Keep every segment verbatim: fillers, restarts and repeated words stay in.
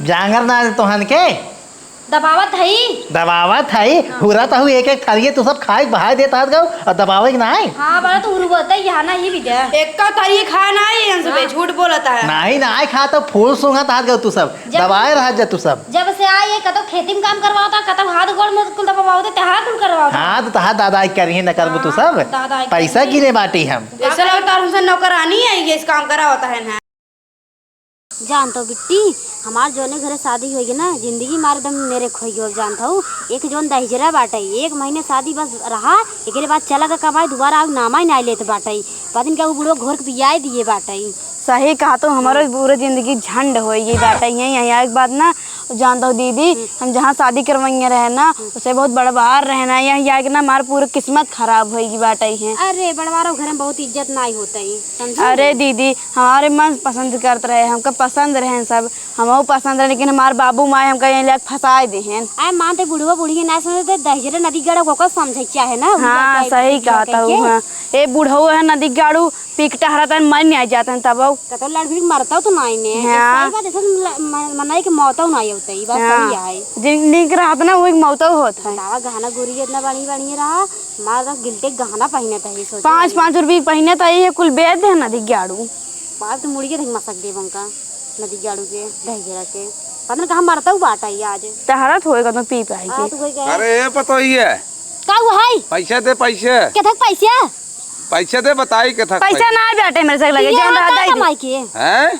जांगर ना तोहन के। दबावत हई। दबावत हई? हाँ। हुरत हऊ एक एक थारिये तू सब खाए के बहाए देत हाथ गऊ और दबावे के ना है। हाँ, बड़ा तू हुरबत है, यहाँ ना ही भी दे। एक्का थारिये खा ना है, हम सबे हाँ। झूठ बोलत है। नहीं, ना आए खा तो फूल सूंघत हाथ गऊ तू सब। जब दबाए रह जा तू सब। जब से आए ये कतौ खेती में काम करवावता, कतौ हाथ गोड़ में कुल दबावता, तेहार कुल करवावता। हाँ, तो तहार दादा आई करिए न करबू तू हाँ, सब। दादा आई पैसा करिए। गिने बाटी हम। ऐसा लगता है हमसे नौकरानी है, ये इस काम करावता है ना। जान तो बिट्टी, हमार जौने घरे शादी होई गई ना, जिंदगी मार एकदम मेरे खोई गई। अब जान तो एक जौन दहिजरा बाटे, एक महीने शादी बस रहा, एकरे बाद चला गया कमाई, दोबारा आग नामा ही ना लेत बाटे। पता नहीं का वो बुढ़वा घोर के पियाए दिए बाटे। सही कहा तो, हमारो पूरा जिंदगी झंड होई गई बाटे। यही, यही एक बात ना, जान तो दीदी, हम्म। हम जहाँ शादी करवाइए रहे ना, हम्म। उसे बहुत बड़ा बाहर रहना, यही आके ना हमार पूरा किस्मत खराब होई गई बाटे है। अरे बड़वारो घर में बहुत इज्जत ना ही होता है, समझो? अरे दीदी, हमारे मन पसंद करत रहे, हमका पसंद रहे सब, हमहू पसंद रहे, लेकिन हमार बाबू माई हमका यहीं लेके फंसाए देहेन। आए मानते बुढ़वा बुढ़िया ना समझते, दहिजरे नदी गड़ा को समझे चाहे ना, हाँ, उनका सही कहा था। हाँ। ए बुढ़ऊ है नदी गाड़ू, पी के टहरत है, मर नहीं जात है तब। कतो लड़ भी मरता तो नहीं ने। हाँ। सही बात है, सब ल-, म-, मनाई के मौतौ नहीं होता, ये बात हाँ। सही है। जिन निक रहत ना, वो एक मौतौ होत है। लावा गहना गुरी इतना बड़ी बड़ी रहा, मार गिल्टे गहना पहने था, ये सोचो। पाँच पाँच रुपये पहने था, ये कुल बेच दे नदी गाड़ू। बाप तो मुड़िए देख मसक देब उनका, नदी गाड़ू के, दहिजरा के। पता नहीं कहाँ मरता हूँ बाटा ये आज। तहरत होएगा तो पी पाई हाँ, के। तो कोई कहे। अरे, ए पतोहिए। का हुआ है? पैसा दे, पैसा। केथक पैसा? पैसा दे, बताई केथक पैसा पैसा। ना बेटे मेरे से लगे, ये जौन रहा का दाई दे। कमाई के? हैं?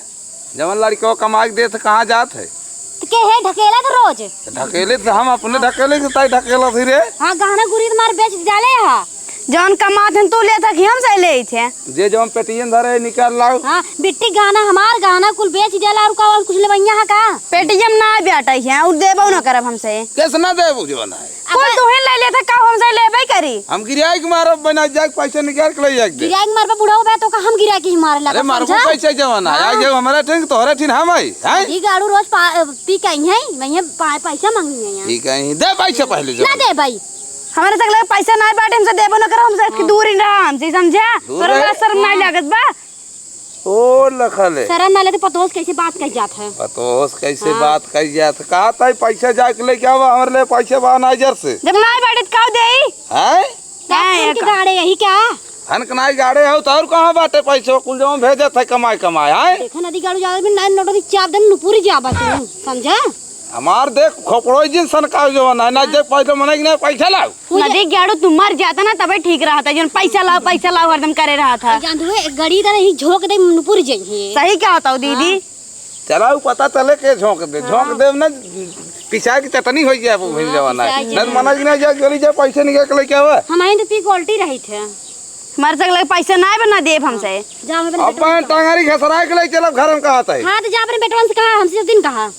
जवन लड़को कमाई के देत, कहाँ जात है? तो के है ढकेला तो रोज? ढकेले तो हम अपने ढकेले के ताई ढकेला थी रे। हाँ, गहना गुरी तुम्हारे बेच डाले हा। जौन कमात हैं तू लेत है कि हम से लेत है? जे जौन पेटियन धरे निकाल लाओ। हाँ, बिट्टी गहना हमार गहना कुल बेच देला और का और कुछ लेवैया है का? पेटियम ना बेटा है और देबो ना करब हमसे। कैसे ना देबो जौन है? कुल अब तुहिन ले लेत है का हमसे लेबे करी? हम गिराई के मारब बना जाए पैसा निकाल के ले जाए दे। गिराई के मारबा बुढ़ाऊ बे तो का हम गिराई के ही मारे अरे लगा मारबो समझा? पैसा जौन है, हाँ। आज जब हमारा ठिन तोहरा ठिन हम आई, हैं? ई गाड़ू रोज पा-, पी के आई है, मैं पा-, पैसा मांगी है यहाँ। ठीक है, दे पैसा पहले जो। ना दे भाई। हमारे से लगे पैसा ना बाटे, हमसे देबो न करो, हमसे हाँ। दूर ही रहा, हमसे समझा? दूर तोरा रहे? लाज शर्म ना हाँ। लागत बा? ओ लखले। शर्म ना लेते, पतोस कैसे बात कह जात है? पतोस कैसे हाँ। बात कह जात? कहा ताई पैसा जाके लेके आवा, हमरे लिए पैसा बा ना जर से। जब ना बाटे तो काऊ देई? हैं? का हैं, धन के का? गाड़े यही क्या? धन के नाई गाड़े हो तो और कहाँ बाटे पैसा? कुल जमा भेजत है कमाई कमाई, हैं? देखो नदी गाड़ू जावे में नाइन नोटरी चाप देन नुपुरी जाबा तू, समझा? हमार देख खोपड़ो जिन सन का जवन है, ना जे पैसा मने कि ना पैसा लाओ। नदी गाड़ू तू मर जाता ना तबे ठीक रहता, जौन पैसा लाओ, पैसा लाओ हरदम करे रहत है। जान तू एक गड़ी इधर ही झोंक दे, नुपुर जइहे। सही क्या होता हो दीदी? हाँ। चला, उ पता चले के झोंक दे, झोंक हाँ। देब ना, पिसा के चटनी हो जाए वो भइल हाँ, जवाना। पिसा के ना मना कि ना जा, चली जा, पैसा निकाल के लेके आवा। हम आइन तो पी के उल्टी रही थे। हमारे से लगे पैसा ना बना देब हमसे। जा, हम अपने अपन बेटवा से टांगरी घसरा के ले चलब घर में कहा ताई। हाँ, तो जा अपने बेटवन से कहा, हमसे दिन कहा।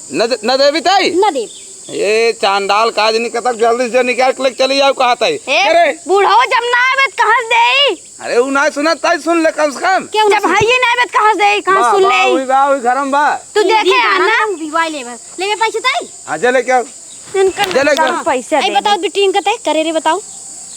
न दे-, न देबी ताई? न देब। ए, चांडाल का आज निकल तक जल्दी से निकाल के लेके चली जाओ कहा ताई। ए, अरे। बूढ़ो जब ना आवे त कहाँ से देई? अरे, उ ना सुनत ताई, सुन ले कम से कम। क्यों ना जब सुनत? है ही ना आवे त कहाँ से देई, कहाँ बा, सुन बा, ले? उही बा, उही घर में बा। तू देखे आ ना? ले बा। ले बे पैसे ताई। हाँ, जे लेके आओ। इनका जे लेके आओ। पैसे आई दे बताओ दे। बिटिंग कते करे रे बताओ।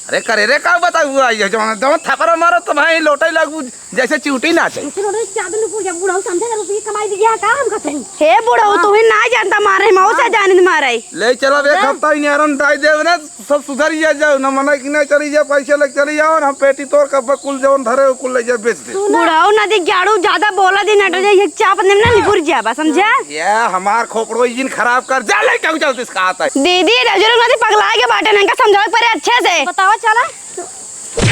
अरे करे रे, का बताऊ, आई है जवन, जवन थपरा मारो तो भाई लोटे लागू, जैसे चिउटी नाचे। ऐसे लोटे चादर में पूजा बुढ़ऊ समझे ना, रुपये कमाई दिया का हम खतरी। हे बुढ़ऊ, हाँ। तू ही ना जानता मारे, मऊ से हाँ। जाने मारे। ले चलो, एक हाँ। हफ्ता ही नियरन डाई देव ना, सब सुधर ही जाओ ना, मना कि ना चली जा, पैसे लेके चली जाओ ना, हम पेटी तोड़ के बकुल जवन धरे, कुल ले जा बेच दे। सुना। बुढ़ऊ नदी गाड़ू ज्यादा बोला दी ना, तो ये चाप ने ना निपुर जाबा, समझा? ये हमार खोपड़ो इंजन खराब कर, जा ले के जल्दी से कहा था। दीदी, रजरू नदी पगला के बाटे, इनका समझावे पड़े अच्छे से। बताओ चला।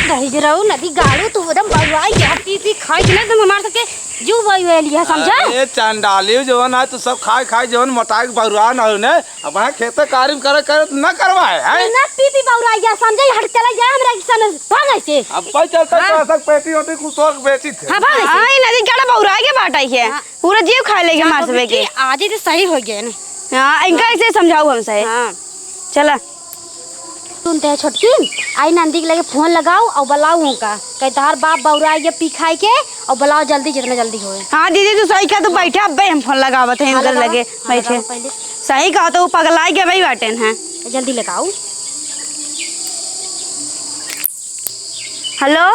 दहिजरऊ नदी गाड़ू, तू एकदम बउराई गया, पी पी खाई के ना एकदम हमार सबके जीव बउराई लिया, समझा? अरे चंडाली जवन है, तू सब खाई खाई जवन मोटाई के बउरा ना हो ने, अब वहाँ खेते कारी में करे करे ना करवाए, हैं? ना पी पी बउराई गया, समझा? हट चला जा हमरा के सामने, भाग ऐसे। अब कोई चलता हाँ। तो सब पेटी ओटी कुछ तो बेची थे। हाँ, भाग ऐसे। हाँ, ये नदी गाड़ा बउराई के बाटा ही है। हाँ। पूरा जीव खा लेके मार सबे के। आज ही तो सही हो गया ना। हाँ, इनका ऐसे समझाऊ हमसे। हाँ। चला। सुनते हैं छोटकी, आई नंदी के लगे फोन लगाओ और बुलाओ उनका। कहे तोहार बाप बौरा गया पी खाई के, और बुलाओ जल्दी, जितना जल्दी होए। हाँ दीदी, तू सही कहा, तू बैठे, अब्बे हम फोन लगावत हैं हाँ, उनकर लगाओ। लगे हाँ, बैठे। लगाओ पहले। सही कहा, तो वो पगला गया भाई बाटेन हैं। जल्दी लगाओ। हेलो,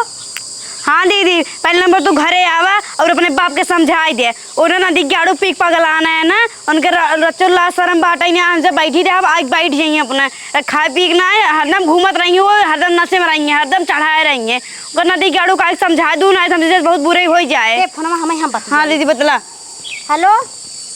हाँ दीदी, पहले नंबर तू घरे आवा और अपने बाप के समझाई दे। ओने नदी गाड़ू पी के पगलाना है ना, उनके र-, रचो लाज शरम बाटे ही ना, हमसे बैठी रहे, अब आके बैठ जाइए अपना। खाए पी के ना है, हरदम घूमत रही हो, हरदम नशे में रही है, हरदम चढ़ाए रही है। ओकर नदी गाड़ू का समझा दू ना, समझे बहुत बुरे हो जाए। ए, फोनमा हमें हम बतिया। हाँ दीदी, बतला। हेलो,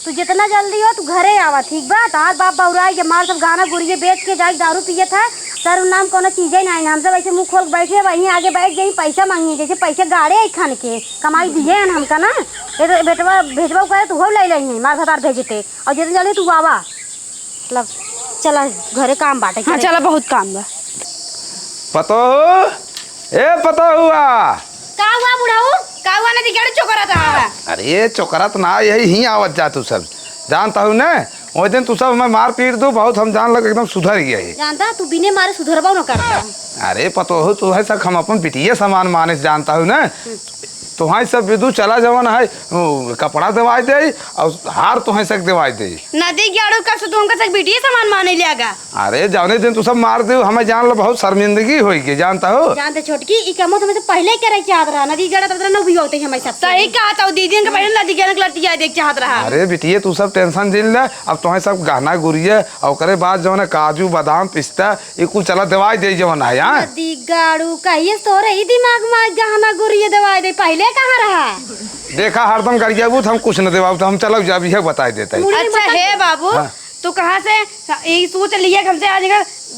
तू जितना जल्दी हो, तू घरे आवा, ठीक बा? तहार बाप बौराई के मार सब गहना गुरिये बेच के जाई दारू पियत है। सर नाम कोनो चीजे नाहीं, हम सब ऐसे मुंह खोल के बैठे हैं, वहीं आगे बैठ जाई, पैसा मांगी, जैसे पैसे गाड़े आई खान के, कमाई दिए हैं हमका ना। ये तो बेटवा भेजबा करे, तू हो ले लेही, मार भतार भेजते, और जितना जल्दी तू आवा। मतलब, चला, घरे काम बाटे, हाँ, चला, बहुत काम बा। पतोहू, ए पतोहुआ। का हुआ बुढ़ऊ? का हुआ, नदी गाड़ू चोकरत रहा? अरे चोकरत ना, यही ही आवत जा तू सब। जानता हूँ ना, वो दिन तू सब हमें मार पीट दू, बहुत हम जान लग एकदम सुधर गए। जानता, तू बिने मारे सुधरबा न करता। अरे पतोहू, तू है सक हम अपन बिटिये समान माने से जानता हूँ ना। तोहाई सब विदु चला जवन है, उ, कपड़ा देवाई दे और हार तोहाई सक देवाई दे। नदी गाड़ू कब से तू हमका सक बिटिये समान माने लियागा? अरे जवने दिन तू सब मार दे, हमें जान लो बहुत शर्मिंदगी होई के, जानता हो? जानते छोटकी, ई कमो तो हमें से पहले करे चाहत रहा, नदी गाड़ा तब तक न भी होते हमें सब। सही कहा था दीदी, इनके पहले नदी गाड़ा के लड़ती जाए देख चाहत रहा। अरे बिटिये, तू सब टेंशन जिन ले, अब तोहाई सब गहना गुरिये और ओकरे बाद जवन है काजू, बादाम, पिस्ता, ई कुल चला देवाई दे जवन है, हाँ? नदी गाड़ू, कहिए से तोरे ई दिमाग में गहना गुरिये देवाई दे, पहले कहाँ रहा? देखा, हरदम गरियाबू त हम कुछ न देवाऊ, त हम चलौ जाब, इहे बताई देत है। मुड़ी अच्छा, मत हे बाबू, हाँ। तू कहाँ से ई सोच लिया कि हमसे आज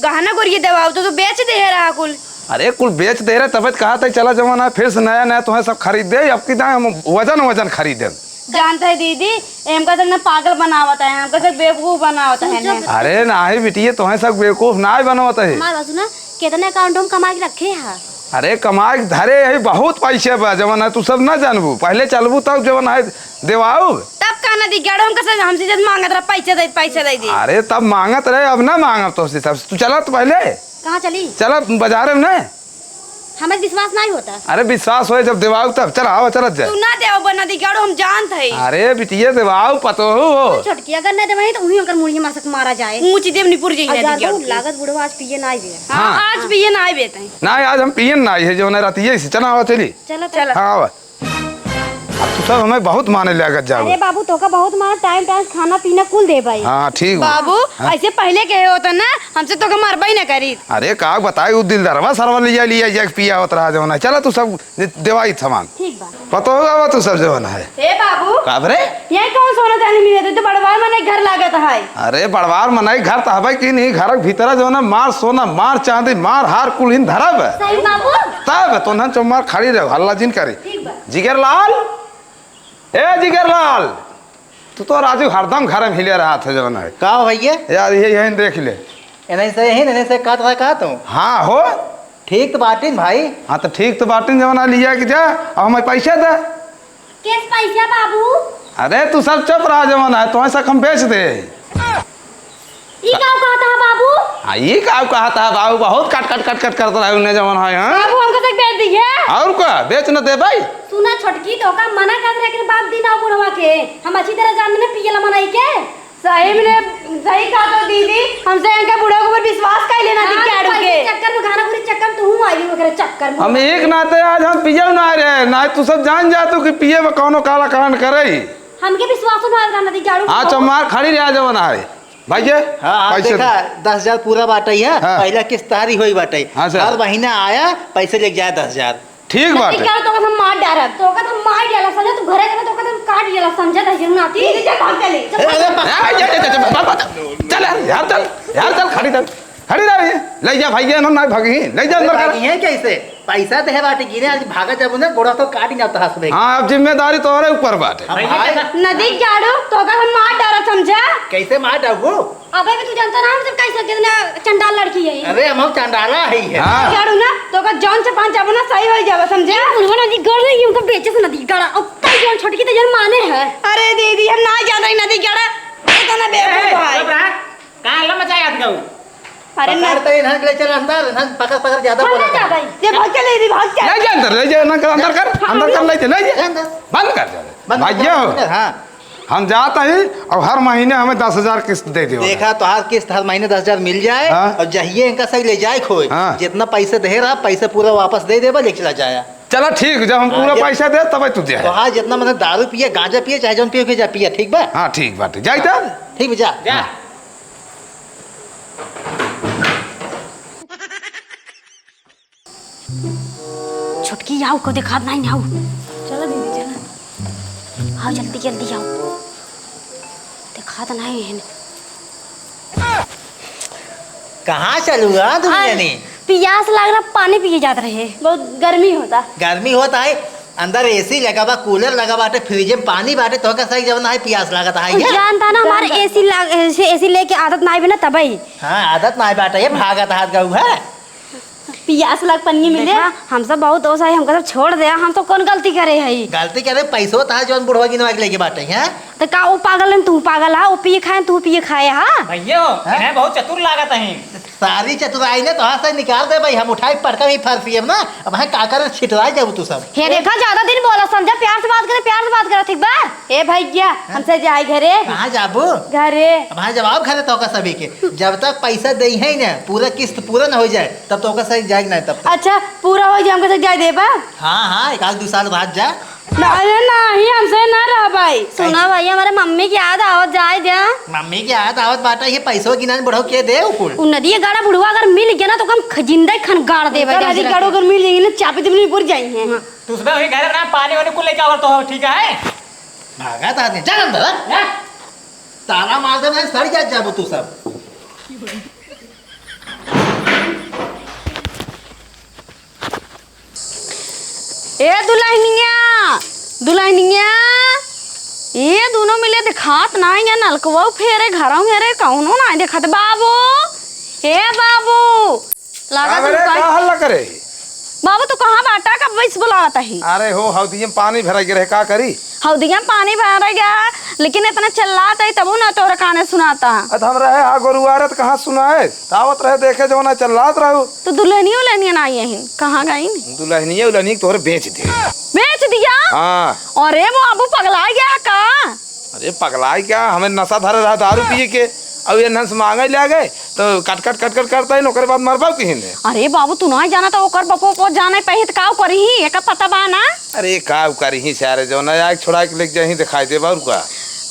गहना गुरिये देवाऊ, तो तू बेच दे रहा कुल। अरे, कुल बेच दे रहे, तबे त कहा था, चला जवन है, फिर से नया नया तोहे सब खरीद दे, अब की दाएं हम वजन वजन खरीदे। जानते है दीदी, हमका सब ना पागल बनावत है, हमका सब बेवकूफ बनावत है ना। अरे नाही बिटिये, तोहे सब बेवकूफ नाही बनावत है। हमार बात सुना, कितने अकाउंट में कमा के रखे है? अरे कमाई के धरे यही बहुत पैसे बा, जवन है तू सब ना जानबू, पहले चलबू तब जवन है देवाऊ। तब का नदी गाड़ू हमका सब, हमसे जब मांगत रहा पैसे दे, पैसे दे दी। अरे तब मांगत रहे, अब ना मांगब तोसे सब, तू चला तो पहले। कहाँ चली? चला बाजारे में ना। हमें विश्वास नहीं होता। अरे विश्वास होए जब देवाऊ तब। चल आवा, चलत जाए। तू ना देवाऊ बना दी गाड़ू, हम जानत हई। अरे बिटिये देवाऊ पतोहू हो। छोटकी अगर ना देवाई तो उही ओकर मुड़िया मासक मारा जाए। ऊंची देव निपुर जाई और ना दी जानता गाड़ू हूँ, के। लागत बुढ़वा आज पिए ना आइबे। हाँ, हाँ। आज पिए ना आइबे तई। ना आज हम पिए ना आई है जो ना राती ये से। चला आवा चली। चलो चलो। हाँ आवा। अब तू सब हमें बहुत माने लागत जाओ। अरे बाबू, तोका बहुत मार, टाइम टाइम खाना पीना कुल दे भाई। हाँ ठीक बा। बाबू, हाँ। ऐसे पहले कहे होता ना, हमसे तोका मारबा ही ना करी। अरे का बताई, उ दिलदारवा सरवा लिया लिया एक पिया होत रहा जवन है। चला तू सब दे-, देवाई सामान। ठीक बा। पतोहू आवा तू सब जवन है। हे बाबू। का बरे? ये कौन सोना चांदी मिले? तू तो बड़वार मने घर लागत है। अरे बड़वार मने घर त हबे कि नहीं, घर के भीतर जवन है मार सोना, मार चांदी, मार हार कुल इन धरब। सही बाबू। तब तो नन चुम्मार खड़ी रहो, हल्ला जिन करे। ठीक बा। जिगरलाल, ए जिगरलाल, तू तो राजू हरदम घर में हिले रहा था जवन है। का हो भैया? यार ये यहीं देख ले। इन्हें से ही, इन्हें से कहत रहा का तू? हाँ हो। ठीक तो बाटिन भाई। हाँ तो ठीक तो बाटिन, जवन है लिया के जा, अब हमें पैसा दे। केस पैसा बाबू? अरे तू सब चुप रहा जवन है, तो ऐसा हम बेच दे। ई का कहत है बाबू? आ, ई का कहत है बाबू? बहुत कट, कट, कट, कट करत रहे उन्हें जवन है, हाँ? बाबू, हमका तक बेच दिए। और का? बेच न दे भाई। सुना छोटकी, तोका मना करत रहे कि बाप दिन आओ बुढ़वा के। हम अच्छी तरह जान ने पियला मनाई के। सही में, सही कहा तो दीदी, हमसे इनका बुढ़वा के ऊपर विश्वास कर लेना दी हाँ, गाड़ू पैसे के। चक्कर में, गहना गुरी चक्कर में तू आई ओकरे चक्कर में। हम एक नाते आज हम पियब ना रहे, ना तू सब जान जा तू कि पिए में कौनो काला कांड करे। हमके विश्वास ना आएगा नदी गाड़ू। हाँ, चमार खड़ी रहा जवन है। भैया, हाँ, हाँ, पैसे देखा, दे। दस हजार पूरा बाटे है, हाँ। पहला किस्त तारी होई बाटे। हाँ, सर। हर महीना आया, पैसे लेके जाए दस हजार। ठीक बाटे। नहीं, क्या तो हम मार डारब, तो का हम मार डाला समझा, तू घरे जाबे तो का हम काट डाला समझा, दस हजार नाती। ये जा भाग चले। ए, अरे, ए, ए, ए, ए, ए, चल, चल, यार, चल, यार, चल, खड़ी चल, खड़ी रह, ले जा भाई, ये ना, ना भागी, ले जा अंदर कर। भागी है कैसे? पैसा देहे बाटे गिने, आज भागा जब उन्हें गोड़ा तो काट ही जाता हंस देख। हाँ, अब जिम्मेदारी तोहरे ऊपर बाटे। अब भाई, नदी झाड़ू, तो का हम मार डारा समझा? कैसे मार डालू? अबे भी तू जानता ना हम सब कैसे कितना चंडाल लड़की है। अरे हम चंडाला है ये। हाँ। झाड़ू ना, तो का जौन से पांच अब ना सही हो जावा समझा? उन्होंने नदी गड़ रही है, उनको बेचे से नदी गड़ा। अब कई जौन छोटकी तो जौन माने है। अरे दीदी, हम ना जान रही नदी गड़ा। इतना बेवकूफ है। कहाँ लम्बा चाय आत गऊ? अरे ना। पकड़ तो इन्हन के ले चल अंदर, इन्हन पकड़, पकड़ ज्यादा हम बोला ना था। जाबै। ये भाग चले, ये भाग चले। ले जा अंदर, ले जा, अंदर कर, अंदर कर, ले जा, ले जा। ले अंदर। बंद कर दे। बंद कर भाग्य दे, हो। हाँ। हम जाता ही और हर महीने हमें दस हजार किस्त दे दे। देखा, तोहार किस्त हर महीने दस हजार मिल जाए हाँ। और जहिए इनका सही ले जाए खोए। हाँ। जितना पैसे दे रहा, पैसे पूरा वापस दे देबा, लेके चला जाया। चला ठीक, जब हम हाँ, पूरा जब पैसा दे, तब तू दे। तो हाँ, जितना मतलब दारू पिए, गांजा पिए, चाहे जौन पिए के जा पिए, ठीक बा? हाँ, ठीक बाटे। जाई तब? ठीक बा, जा। जा। हाँ। छोटकी, आओ, को देखात नाहीं, आओ। चला दीदी, चला। आओ, जल्दी, जल्दी आओ। देखात नाहीं है। कहाँ चलू हाँ दुनू अरे, जनी? पियास लाग रहा, पानी पिए जात रहे, बहुत गर्मी होता। गर्मी होता है, अंदर एसी लगा बा, कूलर लगा बाटे, फ्रिज में पानी बाटे, तो का सही जवन है पियास लागत है उ ये? जानता ना, हमारे जानता। एसी लाग, एसी, एसी लेके आदत नाहीं बना तबई। हाँ, आदत नाहीं बाटे, ये भागत हाथ गऊ है। पियास लाग पनिये मिले। देखा, हम सब बहुत दोस्त है, हमका सब छोड़ दे, हम तो कौन गलती करे है? गलती करे, पैसो तहा जौन बुढ़वा गिनवा के लेके बाटे हैं। तो का वो पागल है, तू पागल है, वो पिए खाए, तू पिए खाए हा? भैया, हैं? हैं बहुत चतुर लागत है। सारी चतुराई ने तोहार से निकाल दे भाई, हम उठाई पटका भी फंसिए ना, अब है का करे छिटराई जाबू तू सब। हे देखा, ज्यादा दिन बोला समझा, प्यार से बात करे, प्यार से बात करा, ठीक बा? ए भैया, हमसे जाए घरे। कहाँ जाबू? घरे। अब हाँ जवाब घरे तो का सभी के, जब तक पैसा दे है ना, पूरा किस्त पूरा ना हो जाए, तब तो का सही जाए ना तब तक। अच्छा, पूरा हो जाए, हमके से जाए देबा? हाँ, हाँ, एक आध दो साल बाद जा। अरे नहीं, हमसे ना रह भाई। सुना भैया, हमारे मम्मी की याद आवत जाए द्या। मम्मी की याद आवत बाटा, ये पैसो गिनान बढ़ो के दे उ कुल। उ नदिया गाड़ा बुढ़वा अगर मिल गया ना, तो हम ख-, जिंदा ही खन गाड़ देबे उनका नदी गाड़ो अगर मिल जाएंगे ना, चापी जमीन ऊपर जाएंगे। तू सुबह वही घर ना पानी वानी कुल लेके आवर तो हो, ठीक है? भागा था दे, चल अंदर, हाँ? ताला मार दे, मैं सड़ जा जाबो तू सब। ए दुलहनिया, दुलहनिया, ए दुनो मिले देखात नाहीं, या नलकवा फेरे, घरवा हेरे, कौनो नाहीं देखात। बाबू, ए बाबू, लागत का रे, लुकाई। का हल्ला करे? बाबू, तू कहाँ बाटा? कब से बुलावत ही? अरे हो, हौदिया में पानी भराई के रहे, का करी? हौदिया में पानी भराई गया, लेकिन इतना चिल्लात है, तबो ना तोहरा काने सुनाता। अत हम रहे हा गोरुआरे, त कहाँ सुनाए? त आवत रहे देखे, जौन चिल्लात रहू। तो दुल्हनिया उल्हनिया ना आई हैं, कहाँ गई? दुल्हनिया उल्हनिया तोहरे बेच दे। बेच दिया? हाँ। अरे, वो बाबू पगला गया का? अरे पगलाई क्या, हमें नशा धरे रहा दारू पिए के, अब ये नस मांगे ले गए, तो कट कट कट कट करता है, ओकरे बाद मरबा की हिने। अरे बाबू, तू ना जाना तो ओकर बपो पो जाने पही त काऊ करिही, एकर पता बा ना? अरे काऊ करिही सारे, जौन है आग छोड़ा के लेके जाही, दिखाई दे बारू का।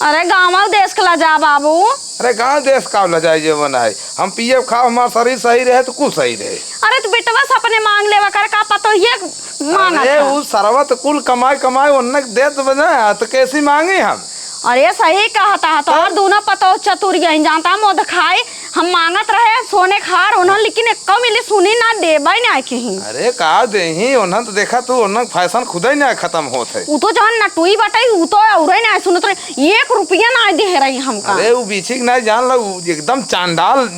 अरे गाँव देश के ला जा बाबू। अरे गाँव देश का ला जाए, जवन है हम पिए खाओ, हमार शरीर सही रहे तो कुल सही रहे। अरे तो बेटवा से अपने मांग लेवा करे, का पतो ये मांगत अरे है। उ सरवा त कुल कमाई कमाई ओन्ने के देत बना, त कैसी मांगे हम? अरे सही कहता है, तोहर दूनो पतोह चतुर यही जानता, मोद खाए, हम मांगत रहे सोने खार ओन्हन, लेकिन एक्को मिली सुनी ना देबे ना कहीं। अरे का देही, ओन्हन त देखा तू, ओन्हन फैशन खुदे ना खत्म होत है। उ तो जौन नटुई बटाई, उ तो औरे ना सुनत रहे, एक रुपया ना दे रही हमका। अरे उ बीछी के ना जान ला, उ एकदम चांडाल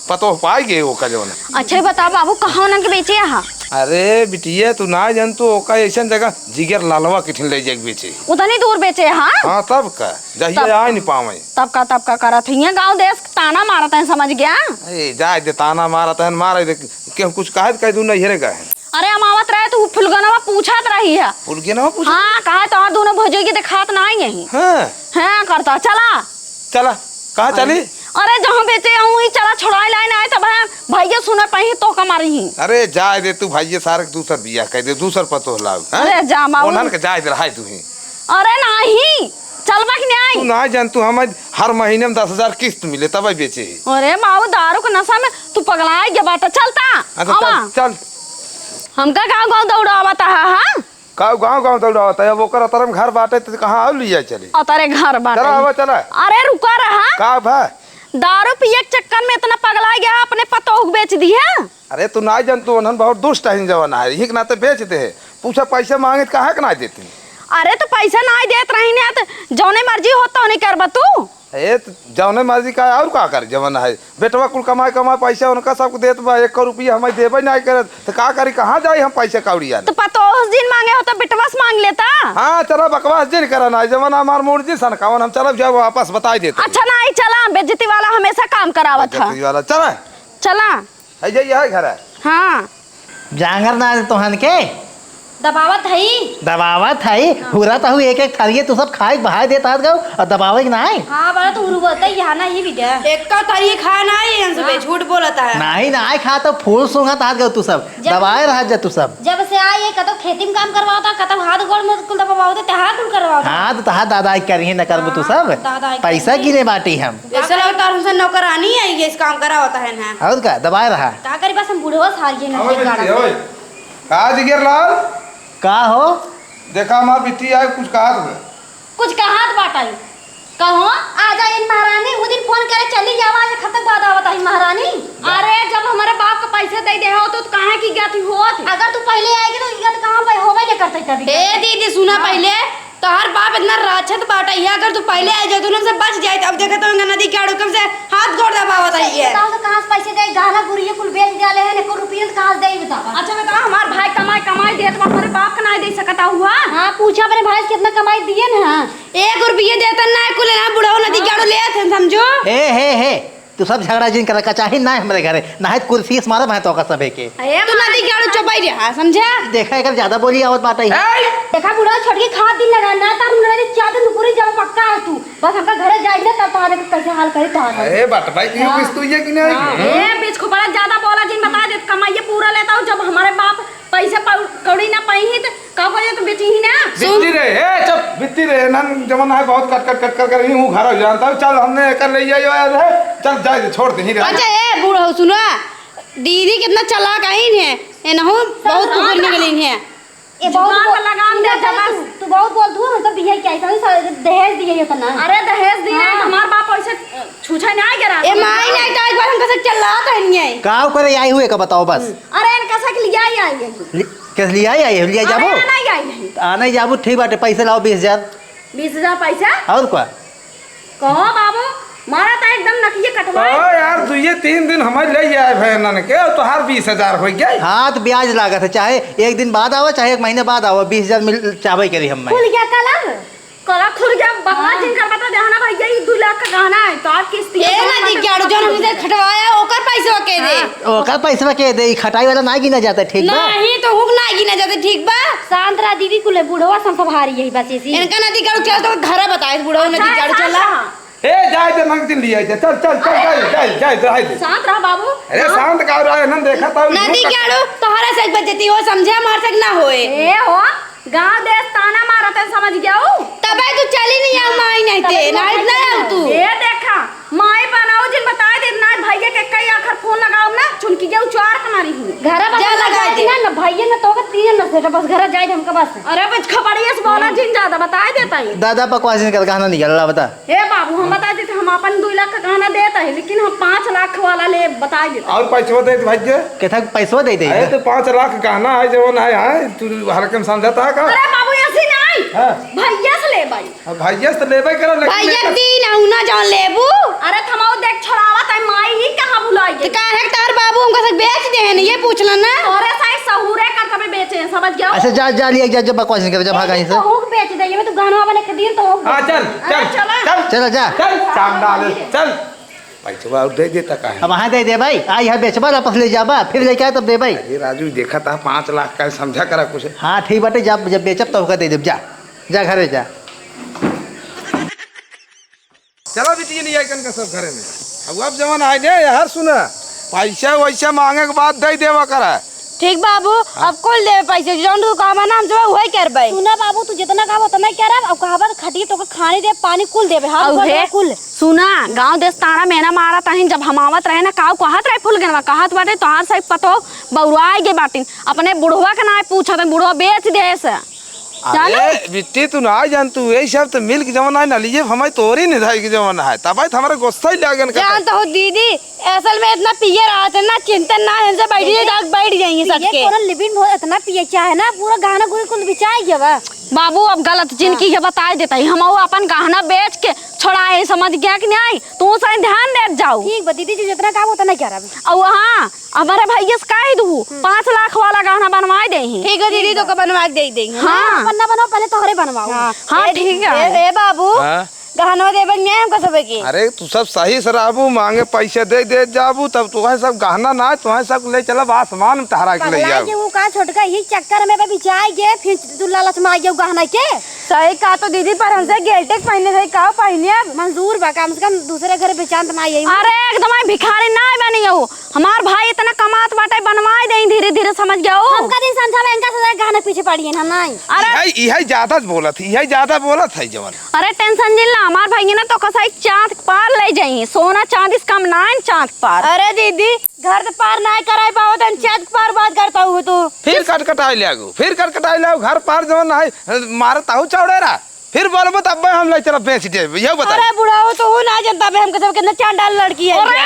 पतोह पाई गए ओका जौन। अच्छा, ई बताओ बाबू, कहाँ ओनन के बेचे हा? अरे बिटिया, तू ना जान, तू ओका ऐसन जगह जिगर लालवा के ठिन ले जाके बेचे। उतनी दूर बेचे हा? हाँ, तब का, जहिया तब आए नहीं पावे। तब का, तब का करत है? गाँव देश ताना मारत है, समझ गया? ए, जाए दे, ताना मारत है, मारे दे, केहू कुछ कहे तो कह दू, नहीं हेरे गए। अरे, हम आवत रहे तो फुलगनवा पूछत रही है। फुलगनवा पूछत? हाँ, कहा तोहर दूनो भौजाई के देखात ना आई यही। हाँ। हाँ, करता, चला। चला, कहाँ चली? अरे, जहाँ बेचे हूँ, ही चला, छोड़ाई लाई ना आए, तब है, भैया सुने पही तो का मारी ही। अरे, जाए दे तू, भैया सारे के दूसर बियाह कर दे, दूसर पतोह लाओ, हैं? अरे, जा, माऊ। ओनहन के जाए दे, हाय तू ही। अरे, नहीं, चलबा कि नहीं? तू ना जान, तू हम हर महीने में दस हजार किस्त मिले, तब बेचे ही। अरे, माऊ, दारू के नशा में तू पगला गया बाटा, चलता, अच्छा, आवा। चल, चल। हमका गाँव गाँव दौड़ावत हा, हाँ? का गाँव गाँव दौड़ावत है? अब ओकर अतरम घर बाटे त कहाँ और लिया चली? अतरे घर बाटे। चला, आवा, चला। अरे रुका रहा। का भा? दारू पिए के चक्कर में इतना पगला गया, अपने पतोह के बेच दिया। अरे तू नाई जान, तू ओनहन बहुत दुष्ट है जवन है, यही के नाते बेच दे है। पूछा पैसा मांगे त काहे के नाई देती? अरे तो पैसा नाई देत रही ना, तो जौने मर्जी हो तौने करबा तू। ए, त जौने मर्जी का और का करी, जवन है, बेटवा कुल कमाए, कमाए पैसा उनका सबको देत बा, एक रुपया हमें देबे नाहीं करत, त का करी, कहाँ जाई हम पैसा कौड़ी आने? तो पतोह जिन मांगे हो तो बेटवा से मांग लेता। हाँ, चला बकवास जिन करा ना, जवन हमार मूड जी सनकावन, हम चलब जाओ वापस बताई देते। अच्छा नाहीं, चला, बेइज्जती वाला हमेशा काम करावत है। बेइज्जती वाला, चला। चला। है जे यही घर है। हाँ। जांगर ना तोहन के? दबावत हई। दबावत हई? हाँ। हुरा तहु एक एक थरिये तू सब खाए के बहाए देत हाथ गऊ और दबावे के नाई। हाँ, बड़ा तू हुरु बोलता ही यहाँ ना ही बिटिया। एक का थरिये खाए ना ही इनसे बे, हाँ। झूठ बोलता है। नाई, नाई खा तो फूल सूंघत हाथ गऊ तू सब। जब दबाए रहा जा तू सब। जब से आई है, कतौ खेती में काम करवावता, कतौ हाथ गोड़ में कुल दबावता, ते हाथ कुल करवावता। हाँ, तो तहार दादा आई करिहे न करबू तू हाँ, सब। दादा आई पैसा करिहे। गिने बाटी हम। ऐसे लगता है हमसे नौकरानी आई है, इस काम करावता है ना। और का, दबाए रहा। का करी बस हम बुढ़वा साल ये ना आओ के बेटी, गाना। आओ। का जिगर लाल? का हो? देखा हमार बिट्टी आए कुछ कहा तो। कुछ कहात बाटइ। कहो, आ जा इन महारानी, उ दिन फोन करे चली जावा, आज खतक बाद आवत आई महारानी। अरे, जब हमरे बाप क पैसे दइ देहो, तो काहे की गति होत? अगर तू पहिले आएगी तो इज्जत कहाँ पे होबे न करते तभी। ए दीदी, सुना हाँ। पहिले, तोहर बाप इतना राक्षस बाटइ है, अगर तू पहिले आइ जाए तो हमसे बच जाए। अब देखा तो नदी के आड़ू कब से हाथ गोड़ दबावत आई है। बताओ तो कहाँ से पैसे दे, गहना गुरिया कुल बेच डाले हैं, एको रुपया तो कहाँ से दे बतावा। अच्छा बताओ, हमार भाई कमाई, कमाई देत बा, हमरे बाप क नाहीं दे सकता हुआ। हाँ, पूछा अपने भाई से कितना कमाई दिए ना। एक रुपया देता ना, कुल ना बुढ़ऊ नदी हाँ। गाड़ू ले आते हैं, समझो। हे, हे, हे, तू सब झगड़ा जिन कर रखा चाही ना हमरे घरे, ना है कुर्सी से मारा मैं तो का सबे के। ए, तू नदी गाड़ू चुपाई रहा, समझा? देखा एकर ज्यादा बोली आवत बाटे। ए! देखा बुढ़ऊ छोटकी खात दिन लगा ना, तार मुंडा दे चादर नुपुरी जब पक्का है तू। बस हमका घरे जाए दे, तब तोहरे के कैसे हाल करे तोहरे। अरे बटवाई की हाँ। बीच तू ये कि नहीं? हाँ। ए, बीच को बड़ा ज्यादा बोला जिन, बता दे, कमाइए पूरा लेता हूँ, जब हमारे बाप पैसा पौ-, कौड़ी ना पाई ही, तो का बोले, तो बेची ही ना। बित्ती रहे, ए, चुप, बित्ती रहे, नन जवन है बहुत कट, कट, कट, कट कर रही हूँ, घर हो जानता हूँ, चल, हमने एकर ले जाइयो यार है, चल, जाए दे, छोड़ दे ही रहे। अच्छा, ए, बूढ़ो, सुनो, दीदी कितना चालाक आइन है, ए, नहु, बहुत कुकुर निकलिन है। ए, बहुत जुबान बोल-, पे लगाम दे, सुनो, जबान। तू, तू बहुत बोलत हू, हम तो बियाह के आई, समझ, दहेज दिए ही उतना। अरे, दहेज दिए हाँ। तो हमार बाप ऐसे छूछे ना गिरा। ए, माई, नहीं तो एक बार हम कैसे चिल्लात हन ये। का करे आई हुए का बताओ बस। अरे, इनका से लिया ही आई है। लि-, कैसे लिया ही आई है? लिया अरे, जाबो? आना ही आई है। आना ही जाबो, ठीक बाटे, पैसे लाओ बीस हजार। बीस हजार पैसा? और का? कहो बाबू, मारा ता एकदम नकिये कटवा। कहो यार, दुइये तीन दिन हम ले आए भैनन के, और तोहार बीस हजार हो गए। हाँ, तो ब्याज लागत है, चाहे एक दिन बाद आवा, चाहे एक महीने बाद आवा, बीस हजार मिल, चाहबे करी हम। खुल गया कलम? कला खुल गया, बकवास हाँ। जिन कर बता देहो ना भैया, ये दो लाख का गहना है, तो आप किस्त ये ये ना दी गाड़ू, जो हमसे खटवाया, ओकर पैसवा के दे। हाँ। ओकर पैसवा के दे, ई खटाई वाला ना गिना जाता, ठीक बा? नहीं, तो हुक ना गिना जाता, ठीक बा? शांत रहा दीदी, कुले बुढ़वा संभवारी यही बस इसी। इनका ना दी गाड़ू चला, तो घरा बताए, बुढ़वा ना दी अच्छा, गाड़ू शांत चला। रहा। ए, जाए दे, मंग दिन लिया, चल, चल, चल, जाए, जाए, जाए, जाए दे। शांत रहा बाबू। अरे, हाँ। शांत का रहा है, ना देखा था, ना दी गाड़ू, तोहरा से एक बजती हो, समझे, हमार से ना होए। ए हो, गाँव देश ताना मारत है, समझ गया हूँ। तबे तू चली नहीं आऊ, माई नहीं ते, तबे ना तू इतना चली आऊ तू। ये देखा, माई बनाओ जिन बताए दे, ना भैया के कई आखर फोन लगाओ ना, चुनकी जाऊ चार के मारी हूँ। घर बस जा लगा दे। ना, ना भैया ना तो तीन ना से, बस घर जाए हमका बस। अरे बस खबरिया से बोला हम्म। जिन ज्यादा बताए देता ही। दादा बकवास जिन कर गहना निकाल ला बता। हे बाबू, हम बता देते, हम अपन दो लाख का गहना देता है, लेकिन हम पाँच लाख वाला ले बताए देता। और पैसवा दे दे भैया। केथा पैसवा दे दे? अरे तो पाँच लाख गहना है, जवन है, है, तू हल्के में समझता है का? अरे बाबू, ऐसे नहीं। हाँ। भैया से ले भाई। अब भैया से तो लेबे करो, लेकिन भैया एक दी ना, उ ना जवन लेबू। अरे थमाओ, देख छोड़ावा, ताई माई ही कहाँ भुलाई तो गई? काहे के तार बाबू हमका से बेच दे हैं, ये पूछ ला ना। अरे साई सहूरे कर तबे बेचे हैं, समझ गया? अच्छा जा, जा लिया, जा, जा बकवास नहीं कर, जा भागा यहीं से। तो हुक बेच दे, ये में तू गहना वाले के दिन तो हुक हाँ, बेच चल, दे। चल, अरे चला। चल, चला जा। चल, चांदा ले, चल। पैसवा और दे देता काहे? अब वहाँ दे दे भाई, आ यहाँ बेचबा, वापस ले जाबा, फिर लेके आए तब देबे। अरे राजू, देखा था पाँच लाख का, समझा करा कुछ। हाँ, ठीक बाटे, जब, जब बेचब तो होकर दे देब, जा, जा घरे जा। चला बिटिया, नहीं आइकन का सब घरे में। अब, अब जवन आए ने, यार सुना, पैसा वैसा मांगे के बाद दे देवा करा। ठीक बाबू, हाँ। अब कुल देबे पैसे, जौन तू कहबा ना, हम सब वही करबे। सुना बाबू, तू जितना कहबा उतना ही करब, अब कहबा तो खटिए तो खाने दे, पानी कुल देबे, हम अउहे। कुल देबे, कुल। सुना, गाँव देश ताना मेना मारत हईन, जब हम आवत रहे ना, काऊ कहत रहे फुलगनवा, कहत बाटे, "तोहार सही पतो बउराइ गे बाटिन, अपने बुढ़वा के नाय पूछत हन, बुढ़वा बेच देस।" अरे, जानू? बिट्टी, तू ना जान, तू यही सब तो मिल के जवन है ना, लिए हमारे तोरी नहीं धाई के जवन है, तब तो हमारे गुस्सा ही लागन का। जान तो हो दीदी, असल में इतना पिए रहत है ना, चिंता ना है, इनसे बैठ जाए, जाके बैठ जाएंगे पिए सटके। कोनो लिमिट में हो, इतना पिए चाहे ना, पूरा गहना गुरी कुल बिचाई गया बा। बाबू, अब गलत जिनकी हाँ। के बताए देता ही, हम वो अपन गहना बेच के छोड़ाए, समझ गया कि नहीं? तू सही ध्यान देत जाऊ। ठीक बा दीदी जी, जितना काम उतना करब। और हाँ, हमारे भैया से कह दू, हम्म। पाँच लाख वाला गहना बनवाए दे ही। ठीक है दीदी, तो का बनवा के दे देंगे। हाँ। अपन ना बनाओ, पहले तोहरे बनवाओ। हाँ। हाँ, ए, ठीक है। ए, ए बाबू, हाँ? गहनवा देबे के नहीं हमका सबे के। अरे, तू सब सही से रहबू, मांगे पैसे दे दे जाबू, तब तुहे सब गहना ना, तुहे सब ले चलब आसमान में टहरा के ले पगला जाबू। के वो का छोटका, यही चक्कर में बे बिचाई गे, फिर तू लालच में आ गयो गहना के। सही कहा तो दीदी, पर हमसे गेलटेक पहने थे, का पहने अब? मंजूर बा, कम से कम दूसरे घर बेचान त ना यही। अरे, एकदम ही भिखारी ना बनी हो। हमार भाई इतना कमात बाटे, बनवाए देई धीरे धीरे, समझ गयो? हम कदी समझावे, इनका से गहना पीछे पड़ी है ना, नहीं। अरे इहे, इहे ज्यादा बोलत है, इहे ज्यादा बोलत है जवन। अरे tension जिन ला, हमार भाई ना तो कसाई चांद पार ले जाई, सोना चांदी से कम ना है चांद पार। अरे दीदी, घर से पार ना कराई पावत है, चांद पार बात करता हूँ तू। फिर कटकटाई ले आगू, फिर कटकटाई ले आगू, घर पार जवन है, मारता हूँ चौड़ेरा। फिर बोलबो तब हम ले चला बेच देब, यह बता। अरे बुढ़ाओ, तो हूँ ना जनता बे, हमके सब कितना चांडाल लड़की है। अरे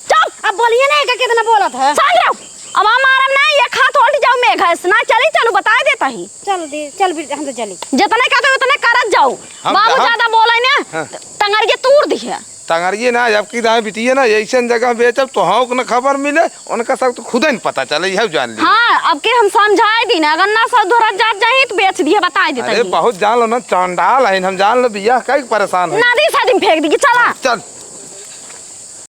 चुप! अब बोलिए ना, एका कितना बोलत है। शांत रहो। अब हम मारम ना, ये खात उल्ट जाओ मेघस। ना चली, चलू, बताए देता ही। चल दे, चल भी, हम तो चली। जितने कहते उतने करत जाओ। हम बाबू हम ज्यादा बोले ना, हाँ। टंगरिया तूर दी है। टंगरिया ना, जबकि दाएं बिटिया ना, ऐसन जगह बेचब तो हाँ, ओकने खबर मिले, उनका सब तो खुदे न पता चले, यह जान ली। हाँ, अब के हम समझाए दी ना, अगर ना सब धोरत जात जाही तो बेच दिए, बताए देता अरे ही। बहुत जान लो ना, चांडाल है, हम जान लो, बियाह कई परेशान है। नदी सदी में फेंक दी, चला। चल।